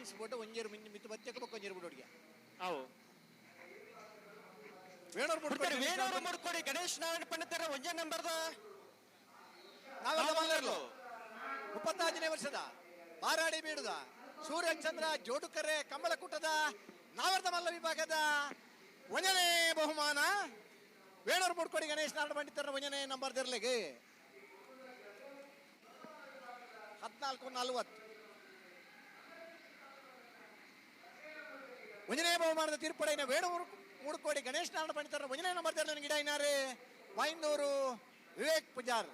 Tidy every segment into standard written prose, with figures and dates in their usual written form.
Balance ಬೋಟ ಒಂಜೇರು ಮಿಂಚ್ ಮಿತ್ತು ಬಚ್ಚಕ ಬೊಕ್ಕ ಒಂಜೇರು ಬಿಡೋಡಿಗೆ. ಅವು. ವೇಣೂರು ಬಿಡ್ತಾರೆ. ಮುಡ್ಕೋಡಿ. ವೇಣೂರು ಮುಡ್ಕೋಡಿ ಗಣೇಶ್ ನಾರಾಯಣ ಪಂಡಿತರ ಒಂಜೇ ನಂಬರ್ದ ನಾವೆಲ್ಲ ಮಲ್ಲರ್ಲು. 35ನೇ ವರ್ಷದ ಬಾರಾಡಿ ಬೀಡುದ ಸೂರ್ಯಚಂದ್ರ ಜೋಡುಕರೆ ಕಂಬಳಕೂಟದ ನಾವರ್ಧ ಮಲ್ಲ ವಿಭಾಗದ ಒಂದನೇ ಬಹುಮಾನ ವೇಣೂರು ಮುಡ್ಕೋಡಿ ಗಣೇಶ್ ನಾರಾಯಣ ಪಂಡಿತರ ಒಂದನೇ ನಂಬರ್ ದಿರ್ಲಿಗೆ. 14:40. ಒಂದನೇ ಬಹುಮಾನದ ತೀರ್ಪಡೆಯ ವೇಣೂರು ಮೂಡುಕೋಡಿ ಗಣೇಶ್ ನಾರಾಯಣ ಪಂಡಿತರ ಒಂದನೇ ನಂಬರ್ ದಿರ್ಲಿನ ಗಿಡ ಇನ್ನಾರೆ ಬೈಂದೂರು ವಿವೇಕ್ ಪೂಜಾರ್.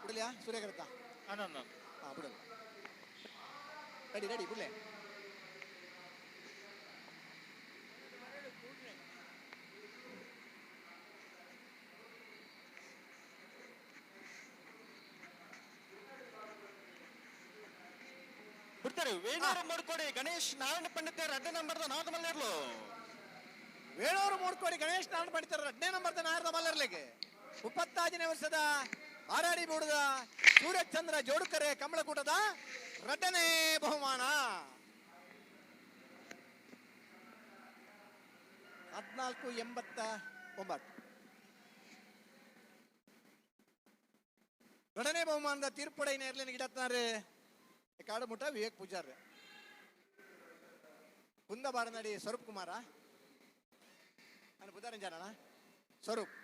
ಬಿಡಲಿಯಾ ಸೂರ್ಯಕರ್ತ? ಅನ್ನೊಂದು. ಹಾ, ಬಿಡಲ್ಲ. ರೆಡಿ ರೆಡಿ, ಬಿಡ್ಲೆ. ಬಿಡ್ತಾರೆ. ವೇಣೂರು ಮುಡ್ಕೋಡಿ ಗಣೇಶ್ ನಾರಾಯಣ ಪಂಡಿತರ ಎರಡನೇ ನಂಬರ್ದ ನಾಲ್ಕು ಮಲ್ಲೇರ್ಲು. ವೇಣೂರು ಮೂಡ್ಕೋಡಿ ಗಣೇಶ್ ನಾರಾಯಣ ಪಂಡಿತರ ಎರಡನೇ ನಂಬರ್ದ ನಾರದ ಮಲ್ಲರ್ಲಿಗೆ. 35ನೇ ವರ್ಷದ ಆರಾಡಿ ಮೂಡದ ಸೂರ್ಯಚಂದ್ರ ಜೋಡುಕರೆ ಕಮಲಕೂಟದ ಎರಡನೇ ಬಹುಮಾನ. 14:89. ಎರಡನೇ ಬಹುಮಾನದ ತೀರ್ಪುಡೈನ ಇರ್ಲಿನ ಗಿಡತ್ನಾರೆ ಕಾಡುಮುಟ ವಿವೇಕ್ ಪೂಜಾರ್. ಕುಂದ ಬಾರನಡಿ ಸ್ವರೂಪ್ ಕುಮಾರ. ನಾನು ಪುದಾರಂಜಾನಣ ಸ್ವರೂಪ್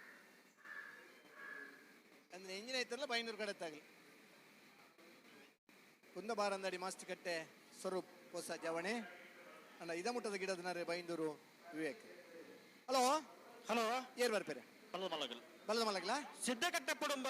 ಅಂದ್ರೆ ಇಂಜಿನ್ ಐತಲ್ಲ ಬೈಂದೂರು ಕಡೆ ತಾಗಲಿ. ಕುಂದ ಬಾರಂದಡಿ ಮಾಸ್ತಿ ಕಟ್ಟೆ ಸ್ವರೂಪ್ ಹೊಸ ಜವಣೆ ಅಣ್ಣ. ಇದ ಮುಟ್ಟದ ಗಿಡದ ಬೈಂದೂರು ವಿವೇಕ್. ಹಲೋ. ಹಲೋ. ಏರ್ ಬರ್ಪೇರೆ? ಬಲ್ಲದ ಮಲ್ಲಗಲ್. ಬಲ್ಲದ ಮಲಗಲ. ಸಿದ್ದಕಟ್ಟೆ ಕುಟುಂಬ.